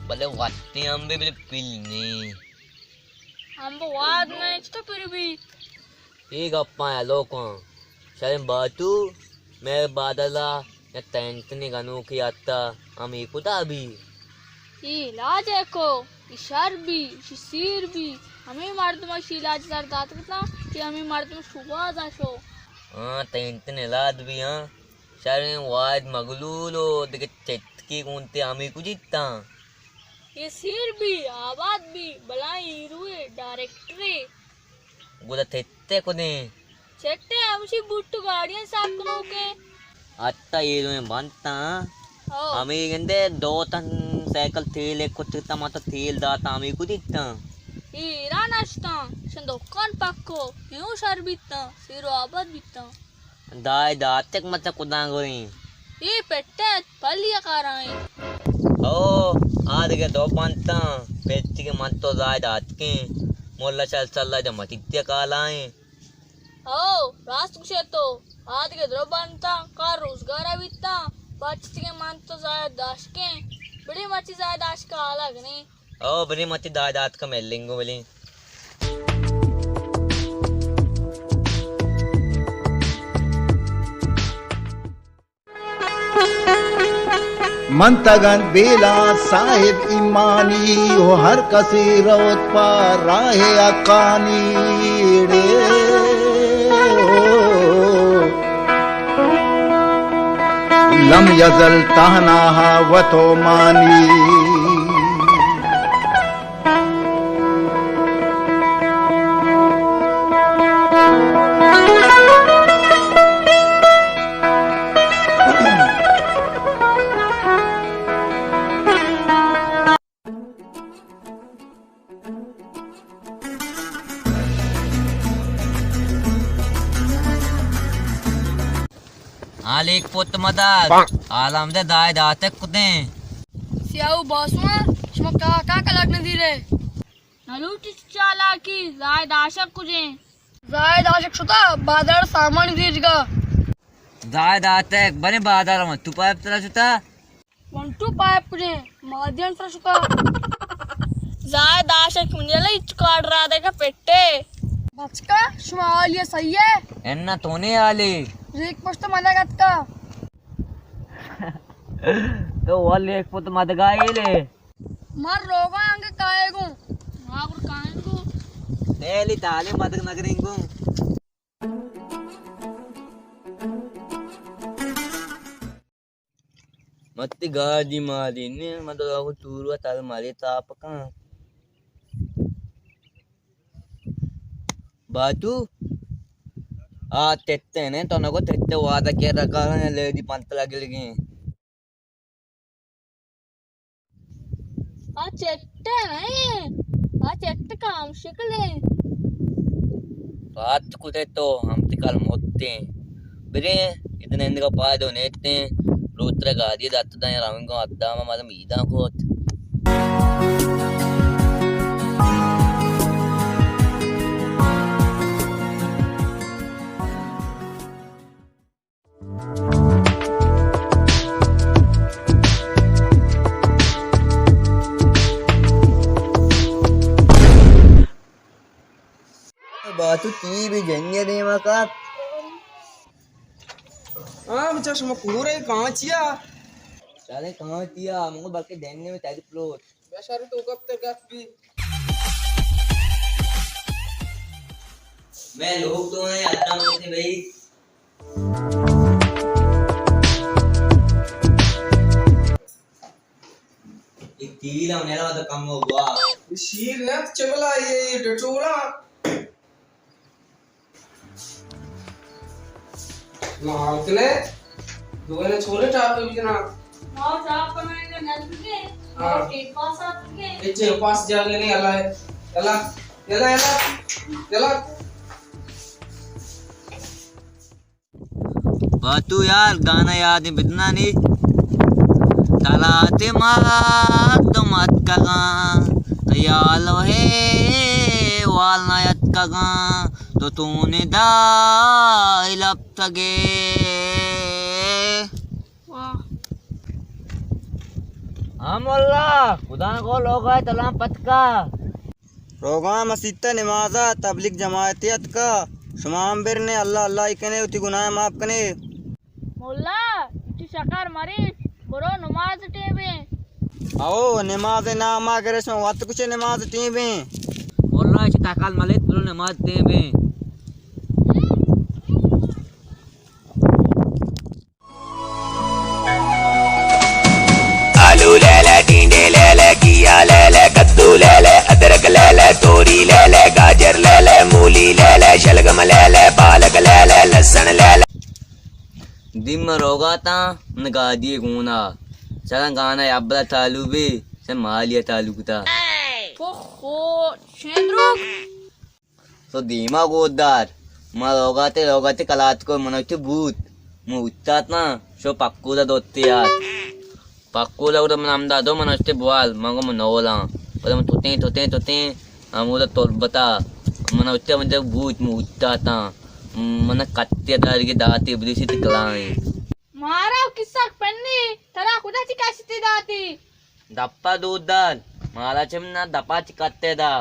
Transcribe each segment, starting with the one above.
بلے وتی امبے بلے پل نی۔ امب واد نہ انت تو پھر بھی۔ اے گپاں یلو کن۔ شریں باتو، مئے بادلا یک ٹینٹ نی گنوکے آتا، ہمے کتا بی۔ اے علاج ء کو، اے شر بی، اے سیر بی، ہمے مردم اشی علاج زر دات کتاں کہ ہمے مردم شوہاز ء شو۔ ہاں، ٹینٹ نی علاج بی، ہاں۔ شریں واحد مغلول و دگہ چتکی گونتے ہمے کجیتاں۔ اے سیر بی، آباد بی، بلائیں ہیروے، ڈائریکٹرے۔ گڑا تھتے کدیں؟ چٹے ہمشی بوٹ گاڑیاں صاف کنوکیں۔ اتا اے دوئیں بنتاں۔ او۔ ہمے گندے دو تن سائیکل تیل ء کت کتاں، ماتا تیل داتاں، ہمے کدیتاں۔ اے ایران اشتاں، شن دکان پکو، ایوں شر بیتاں، سیر و آباد بیتاں۔ دائے داتک مت کداں گوریں۔ اے پٹت، پلی کارائیں۔ او، آدگہ دو بنتاں، پچ کہ من تو دائے داتکیں، مولا چل چل جا مچیتی کالائیں۔ او، راست گوشے تو، آدگہ درو بنتاں، کار روزگار بیتاں، پچ کہ من تو زائد داشکیں، بڑی مچی زائد داشک حالا گنیں۔ او، بلے متی دائے داتک ملنگو بلے۔ من تگن بیلا صاحب ایمانی، و ہر کسی روت پا راہ حقانی۔ لم یزل تہناہا وتو مانی۔ آ لیک پت مدد، آلام دے دائے داتک کتیں۔ سیاہو باسواں، شما کا، کا کلاک نزیرے؟ نلوٹی چالاکی، زائد عاشق کجیں؟ زائد عاشق شتا، بازار سامان زیرگا۔ زائد آتک، بلے بازار من تو پائپ ترا شتا؟ من تو پائپ کجیں، مادیان سرا شتا۔ زائد عاشق منی علی چکاڑ را دے کا پٹے۔ بچکا، شما حالی صحیح ہے؟ انا تو نے حالی۔ ریک پشت مدگ اتکا۔ تو والی ایک پت مدگا ہی لے۔ مر روگا انگ کائے گوں۔ ماں پر کائے گوں۔ تیلی تالی مدگ نگریں گوں۔ متی گاڑی مالی نے، من تو لوگ تورو تل مالی تاپ کن۔ باتو، آ تتے نے، تو نگو تتے وعدہ کے رکھا نے، لے دی پنت لگے لگے۔ آ چٹے نہیں، آ چٹ کام شکلیں۔ بات کتے تو ہم تکال موتیں۔ بریں، اتنے اندگا پائے دو نیتیں۔ روترے گادی دات دائیں رنگوں ادام مدم ایداں کوت۔ باتو تی بھی جنگے دیما کا۔ ہاں، بچا شما پورے کانچیا۔ سارے کانچیا، منگو بلکہ دین میں تیری پلوٹ۔ بے شر تو گپ تر گپ بھی۔ میں لوگ تو ہیں، آدم ہوتے بھائی۔ اے تیل ہم نیلا تو کم ہو گوا۔ اے شیر نہ چگلا، اے ڈٹولا۔ نہ، اتنے دوئے نے چھولے چاپ بھی جنا۔ ہاں، چاپ کرنے کے نل کے۔ ہاں۔ اور کے پاس آتے۔ اچھے پاس جا کے نہیں، اللہ، اللہ، اللہ، اللہ، اللہ۔ باتو یار، گانا یاد بدنا نی۔ تلاتے مردم اتکگاں، تیال و ہے وال نہ اتکگاں، تو تو نے دائے لپتگے۔ واہ۔ ہم اللہ، خدا کو لوگ ہے تلام پتکا۔ روگاں مسیت ءَ نماز ءَ تبلیغ جماعتے اتکا، شما ہم برنے، اللہ اللہ ای کنے، وتی گناہ معاف کنے۔ مولا، چی شکر مریچ، برو نماز ٹیم بیں۔ او، نماز نام ءَ گرے شما وت کچھ نماز ٹیم بیں۔ مولا، چی تکال ملیت، برو نماز ٹیم بیں۔ آلو لیلہ، ٹینڈے لیلہ، گیا لیلہ، کدو لیلہ، ادرک لیلہ، توری لیلہ، گاجر لیلہ، مولی لیلہ، شلگم لیلہ، پالک لیلہ، لسن لیلہ۔ دیم روگا تاں من گادی گونا، چرا گانا ابلا تالو بی، سے مالی تالو کتا۔ اوہو، چیندروک۔ تو دیما گود دار۔ ما لوگاتے، لوگاتے کلات کو منوتی بوت۔ مو اتات نا، شو پکولا دوتی یار۔ پکولا گودا من ہمدا دو منوتی بوال، من گو من نولاں۔ بلے من توتیں، توتیں، توتیں، ہمودا تربتا۔ منوتی من جب بوت، مو اتاتاں۔ من کتے دارگی داتی بلیسی تکلائیں۔ مارا کسک پنی، ترا خدا چی کاشتی داتی؟ دپا دودار، مارا چم نا دپا چکتے دا۔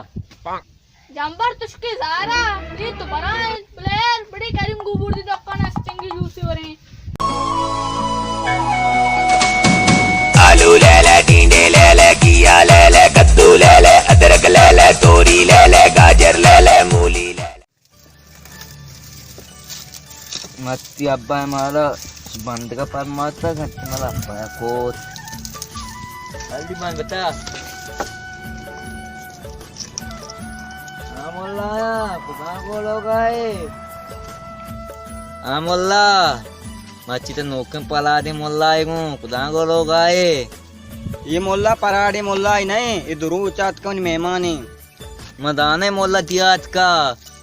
جمبر تشکے زارا، یہ تو برائیں پلیئر، بڑی کریم گو بردی دکان اس چنگی جوسی وریں۔ آلو لیلہ، ٹینڈے لیلہ، گیا لیلہ، کدو لیلہ، ادرک لیلہ، توری لیلہ، گاجر لیلہ، مولی لیلہ۔ مرچی ابا مارا بندگا پرماتا گھنٹی ملا پایا کوت۔ جلدی بند بتا۔ ہاں مولا، کداں گو لوگ آئے؟ ہاں مولا، مرچی تو نوکیں پلادیں مولا آئے گوں، کداں گو لوگ آئے؟ یہ مولا پراڑے مولا ہی نہیں، یہ درو چات کن مہمان ہیں۔ من دانے مولا دیات کا،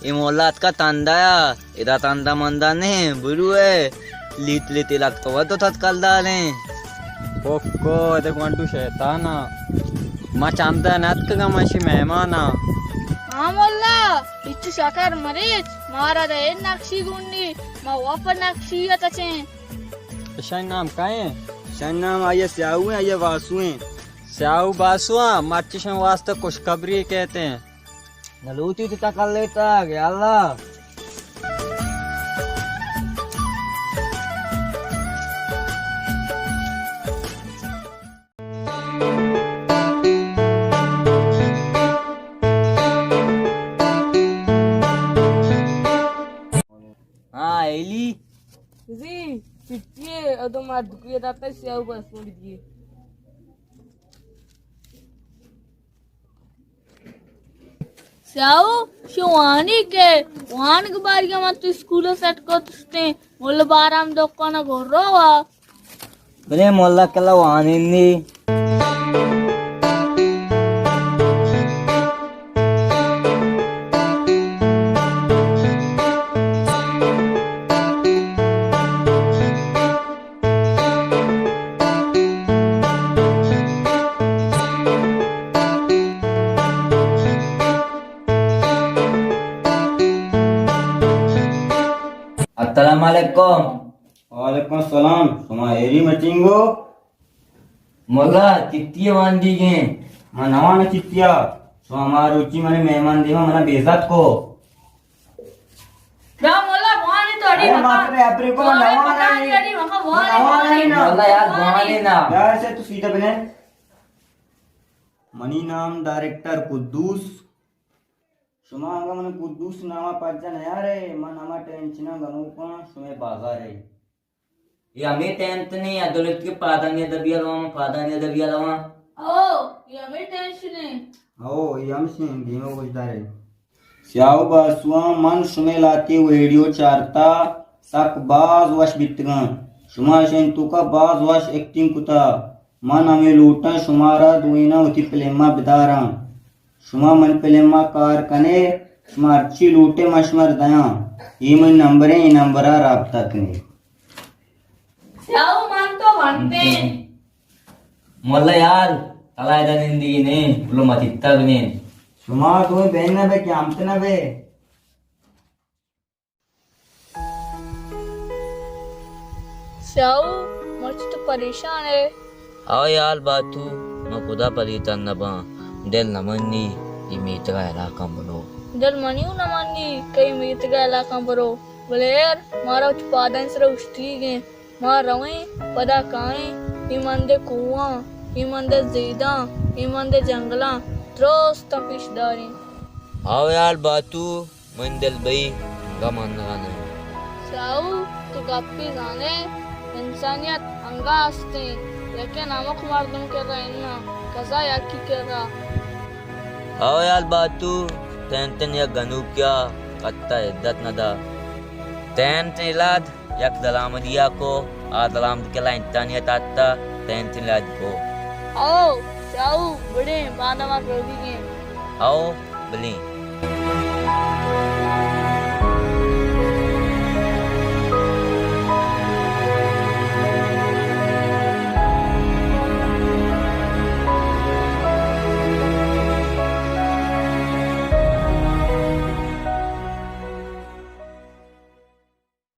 اے مولا اتکا تندایا، ادا تندا مندا نہ، برو اے، لیت لیت لگتا ودو تت کلداریں۔ پوکو، ادا گونڈو شیطانا۔ ما چندا نتکگا، ما شی مہمانا۔ ہاں مولا، ہچ شکر مریچ، مارا دا اے نقشی گونڈی، ما وف نقشی اتچیں۔ شاہی نام کائیں؟ شاہی نام آئیے سیاہو ہیں، آئیے واسو ہیں۔ سیاہو باسواں، مرچی شمئے واسطہ خوشخبری کہتے ہیں۔ نلوٹی تو تکل لیتا، یا اللہ۔ ہاں، ایلی۔ زی، چٹی ہے، ادو مار دکھے داتا، سیاہو باسواں بدیے۔ سیاہو، شو وانی کہ وانگ بارگا من تو اسکول سیٹ کو تشتیں، مول بارام دکانا گورو وا۔ بلے مولا کلا وانندی۔ السلام علیکم۔ وعلیکم السلام۔ شما ایری مٹنگو؟ مولا، چٹی وان دیگیں۔ من نوان چٹیا۔ شما ہما روچی منے مہمان دیما منا بے عزت کو۔ یا مولا، بوانے تو اڑی ارے مکان۔ ماترے اپرے کو بوانے نوان مکان، ہے۔ اڑی مکان، بوانے، نوان ہے بوانے۔ نا۔ مولا یار، بوانے نا۔ یار سے تو سیدھا بنے۔ منی نام ڈائریکٹر قدوس۔ شما انگا من قدوس ناما پجا نیارے، من ہما ٹینشنا گنوکاں شمے بازارے۔ اے ہمے ٹینٹ نے، یا دولت کے پادانی ادبی علوام، پادانی ادبی علوام۔ او، اے ہمے ٹینشن ہے۔ او، اے ہم سین دیما گوشدارے۔ سیاہو باسواں، من شمے لاتی ویڈیو چارتا، سک باز وش بیتگاں۔ شما اشین توکا باز وش ایکٹنگ کتا۔ من ہمے لوٹاں شمارا دوئیناں وتی فلما بداراں۔ شما من فلما کار کنے، شما ہرچی لوٹے من شمار دیاں۔ اے من نمبریں، اے نمبرا رابطہ کنے۔ سیاہو من تو ونتیں۔ مولا یار، تلا ادا نندگی نے، بلو متیتا بنین۔ شما دوئیں بین نہ بے کہ ہمت نہ بے۔ سیاہو، مرچی تو پریشان ہے۔ او یار باتو، کدا پلیتان نہ باں، دل نہ منی، اے میتگ ءَ ہلاکاں برو۔ دل منی و نہ منی کہ اے میتگ ءَ ہلاکاں برو، بلے ہیر مارا وتی پادانی سرا اوشتیگ ایں۔ ما رویں، پدا کائیں، اے مندے کوہاں، اے مندے زیداں، اے مندے جنگلاں درستاں پیش داریں۔ ہئو یار باتو، من دل بئی، انگا مانگا نہ ایں۔ سیاہو، تو گپے زانئے، انسانیت انگا ہستیں، لیکن ہمک مردم کرا اناں، کسا یکی کرا۔ ہئو یار باتو، تینتن یک گنوکیا کتا عزت ندا۔ تینتن الاد یک دلامدیا کو، آ دلامد کلا انسانیت آتا، تینتن الاد کو۔ ہئو، سیاہو، بڑیں، باندا ما روگی گیں۔ ہئو، بلیں۔